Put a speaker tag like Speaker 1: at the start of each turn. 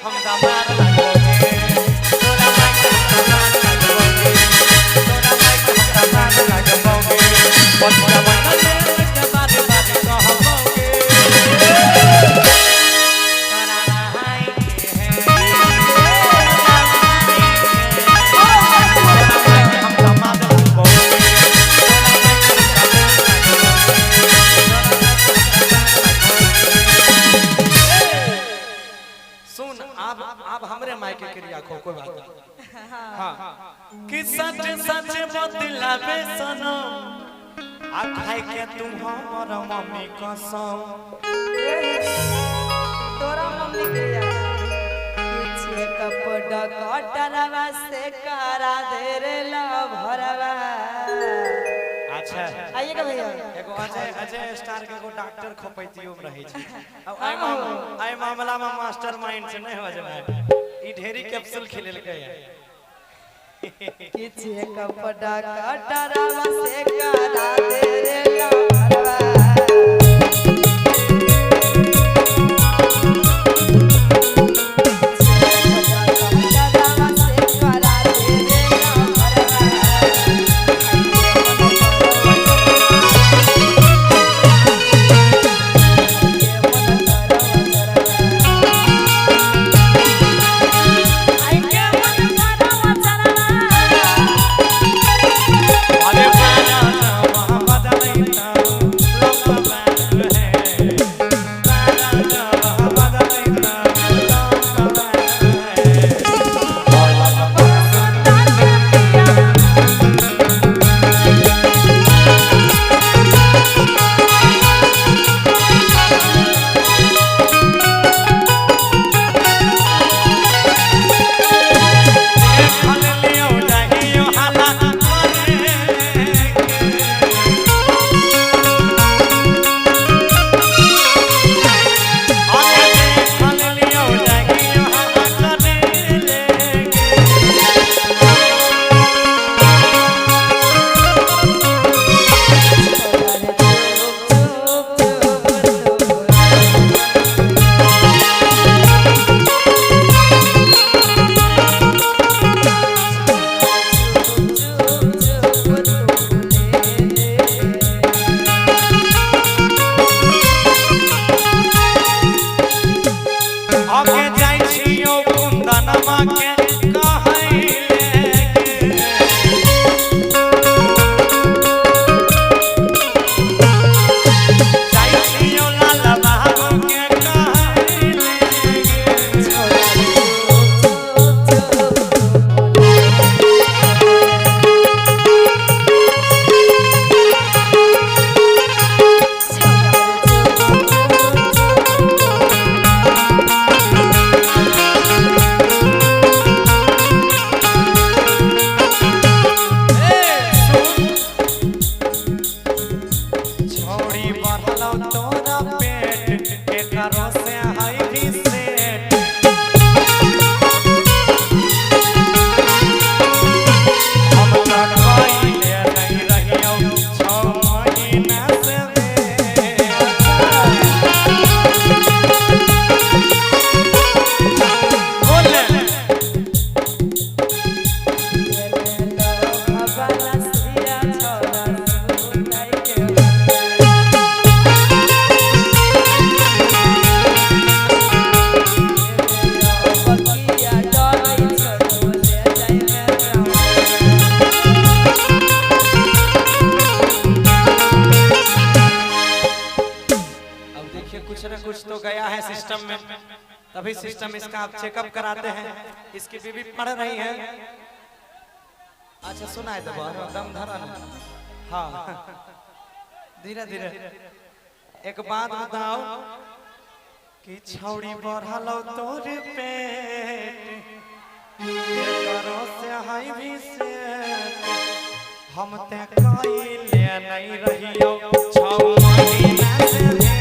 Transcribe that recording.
Speaker 1: हम दामाद लगबोगे, तोरा माई के हम दामाद लगबोगे, तोरा माई के हम दामाद लगबोगे। बच्चा बना ले के बारे बारे कहबोगे, तोरा माई के है, तोरा माई के हम दामाद लगबोगे, तोरा माई के हम दामाद लगबोगे, तोरा माई के हम दामाद लगबोगे। सुन अब हमरे माई के क्रिया खो, कोई बात नहीं। हाँ कि सच सच बतलावे सनम, आ खाई के तुम हमर मम्मी कसम।
Speaker 2: तोरा मम्मी क्रिया पीछे कपड़ा कटनवा से करा दे रे लभरवा।
Speaker 1: अच्छा
Speaker 2: आइएगा भैया।
Speaker 1: एगो अजय अजय स्टार के एगो डॉक्टर खोपैतियो में रहै छै। अब आइ मामला में मास्टर माइंड से नहीं हो जाए, ई ढेरी कैप्सूल खिलेलकै।
Speaker 2: पीछे कपड़ा कटनवा से करा दे रे लभरवा।
Speaker 1: अरे बारा वहाँ बदलैता लंबा बाल है, बारा वहाँ बदलैता लंबा बाल है। देखल लियो जाहियो हाला करे के। अरे देखल लियो जाहियो हाला करे के। आगे जाइ छियो कुंदनमा के कहैले के। जाइ छियो लाल बाबू के कहैले के। ए सुन छौड़ी बढ़लौ तोरा पेट, एकरो से हाई भी सेट। हम त कइले नहीं रहियौ 6 महीना से भेट। बोले अब देखिए कुछ ना कुछ तो गया है सिस्टम में, तभी सिस्टम इसका आप चेकअप कराते हैं। इसकी बीवी पढ़ रही है। अच्छा सुनाए दो, दम धरा ना। हाँ धीरे धीरे। एक बात बताओ कि छौड़ी बढ़लो तोर पेट, एकरो से हाई भी सेट। हम ते कइले नहीं रहियो 6 महीना से भेट।